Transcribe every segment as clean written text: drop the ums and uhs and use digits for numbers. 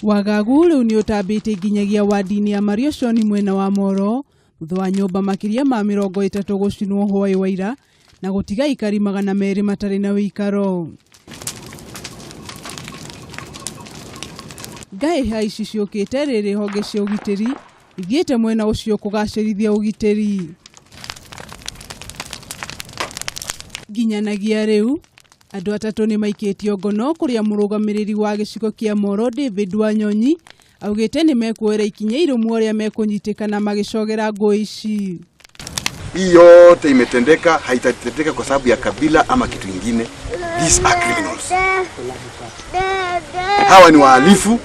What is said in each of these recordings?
Wagagu rĩu nĩ ũtambĩte nginyagia wadi-inĩ ya Marioconi mwena wa Moro thutha wa nyũmba makĩria ma 30 gũcinwo hwaĩ wa ira na gũtiga aikari 200 matarĩ na wĩikaro. Ngaĩha ici ciũkĩte rĩrĩ honge cia ũgitĩri ithiĩte mwena ũcio kũgacĩrithia ũgitĩri. Nginyanagia rĩu andũ atatũ nĩ maikĩtio ngono kũrĩa mũrũgamĩrĩri wa gĩcigo kĩa Moro David Wanyonyi augĩte nĩ mekuoera ikinya irũmu arĩa mekũnyitĩkana magĩcogera ngũĩ ici. Hii yote imetendeka, haitatendeka kwa sababu ya kabila ama kitu ingine. These are criminals. Hawa ni wahalifu,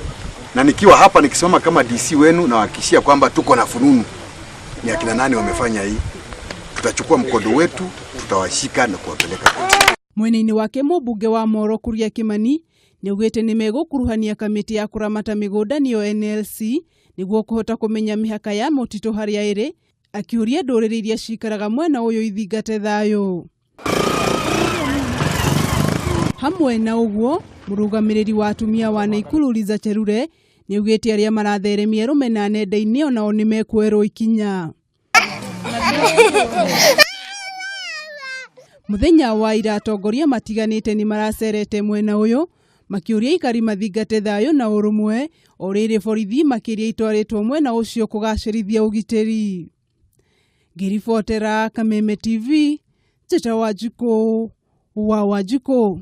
na nikiwa hapa nikisimama kama DC wenu nawahakikishia kwamba tuko na fununu ni akina nani wamefanya hii. Tutachukua mkondo wetu, tutawashika na kuwapeleka kotini. Mwena-inĩ wake mũmbunge wa Moro Kuria Kimani nĩaugĩte nĩ megũkuruhania kamĩtĩ ya kũramata mĩgũnda nĩyo NLC nĩguo kũhota kũmenya mĩhaka ya mũtitũ harĩa ĩrĩ, akĩũria ndũrĩrĩ iria cikaraga mwena ũyũ ithingate thayũ. Hamwe na ũguo mũrũgamĩrĩri wa atumia wa Naikuru Liza Cherure nĩaugĩte arĩa maratheremia rũmena nenda-inĩ onao nĩ mekuoerwo ikinya. Mũthenya wa ira atongoria matiganĩte nĩ maracerete mwena ũyũ makĩũria aikari mathingate thayũ na ũrũmwe o rĩrĩ borithi makĩria itwarĩtwo mwena ũcio kũgacĩrithia ũgitĩri. Ngĩribotera Kameme TV, Njĩta Wanjikũ wa Wanjikũ.